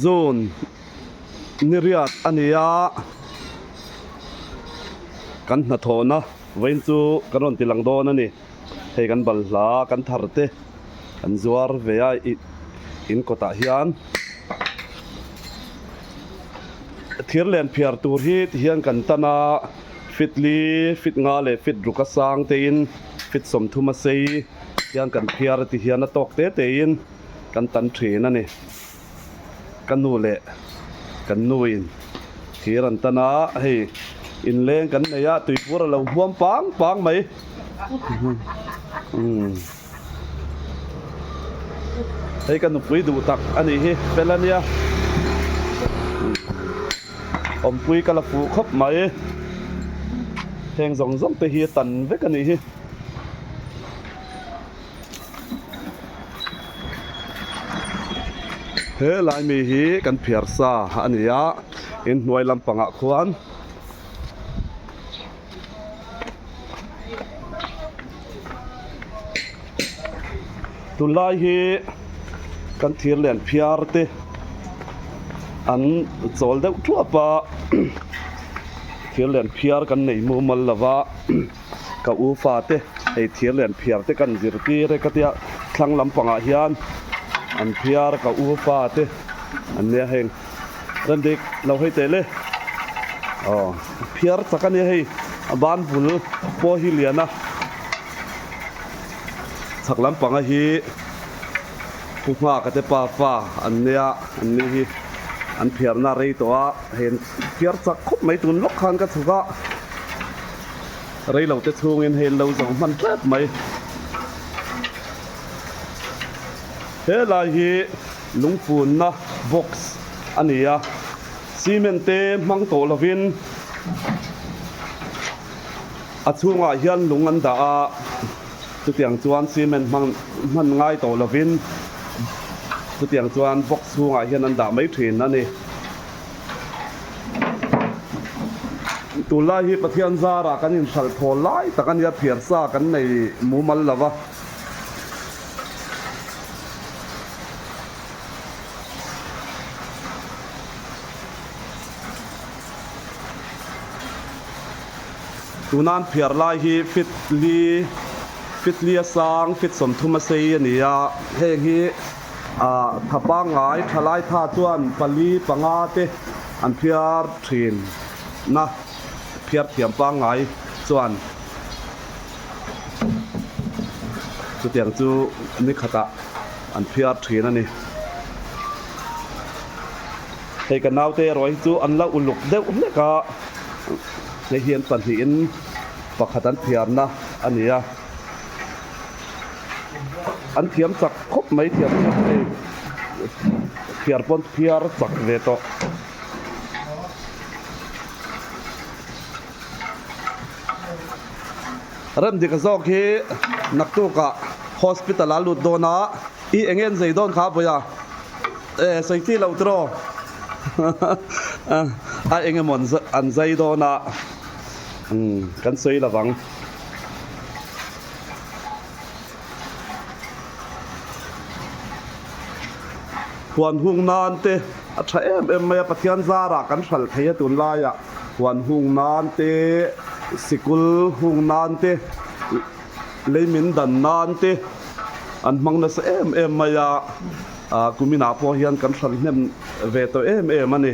June ni riat a ni a, kan hnathawhna vawiin chu kan rawn ti lang dawn a ni. Hei kan balhla kan thar te kan zuar ve a ih in kawtah hian thir len phiar tur hi ti hian kan tan a feet li feet nga leh feet ruk a sang te in feet 30 a sei hian kan phiar a ti hian a tawk te te in kan tan thin a ni. Ka nu leh kan nuin thir an tan a, hei inleng kan nei a, tuibur a lo huam pang pang mai. Hei ka nupui duh tak a nih hi, fel a nia. Awmpui ka la fuh khawp mai. Heng zawng zawng te hi a tan vek a nih hi. He lai mi hi kan phiar sa a ni a, inhnuai lampangah khuan tunlai hi kan thir lian phiar te an chawl deuh thuap a, thir lian phiar kan nei mumal lo va. Ka u fate hei thir lian phiar te kan zirtir e ka tia thlang lampangah hian an phiar ka u fate an nia heng Randik lo hei teh le aw phiar chak a nia hei a ban bul pawh hi lian a chhak lampanga hi Pu Nghaka te pa fa an nia an ni hi an phiarna rei tawh a hei an phiar chak khawp mai tun lawk khan ka chhuk a. Reilo te chhungin hei an lo zo hman tlat mai. He lai hi lungfunna box a ni a, cement te hmang tawh lovin a chhungah hian lung an dah a, chutiang chuan cement hmang hman ngai tawh lovin chutiang chuan box chhungah hian an dah mai thin a ni. Tunlai hi Pathian zarah kan inhralh thawl lai tak a nia, phiarsa kan nei mumal lo va. Tuna an phiar lai hi fit li, fit li a sang, fit 30 a sei a ni a, heng hi. Ah tha pangngai thalai tha chuan pali panga te an phiar thin na phiar thiam pangngai chuan chutiang chu ni khatah an phiar thin a ni. Hei ka naute erawh hi chu an la uluk deuh hlek a, hei hian pahnihin pakhat an phiarna a ni a. An thiam chak khawp mai thiam chak hei phiar pawn phiar chak ve tawh. Remdika zawk hi naktukah hospital ah a lut dawn a, i eng nge an zei dawn kha vawi a? E sawi chi loh tiraw a eng emaw an zai dawn a, umm kan sawi lo vang. Huan hung nan te a tha em em mai a, Pathian zarah kan hralh thei a tunlaiah huan hung nan te, sikul hung nan te, leimin dan nan te an hmang nasa em em mai a, ah kuminah pawh hian kan hralh hnem ve tawh em em a ni.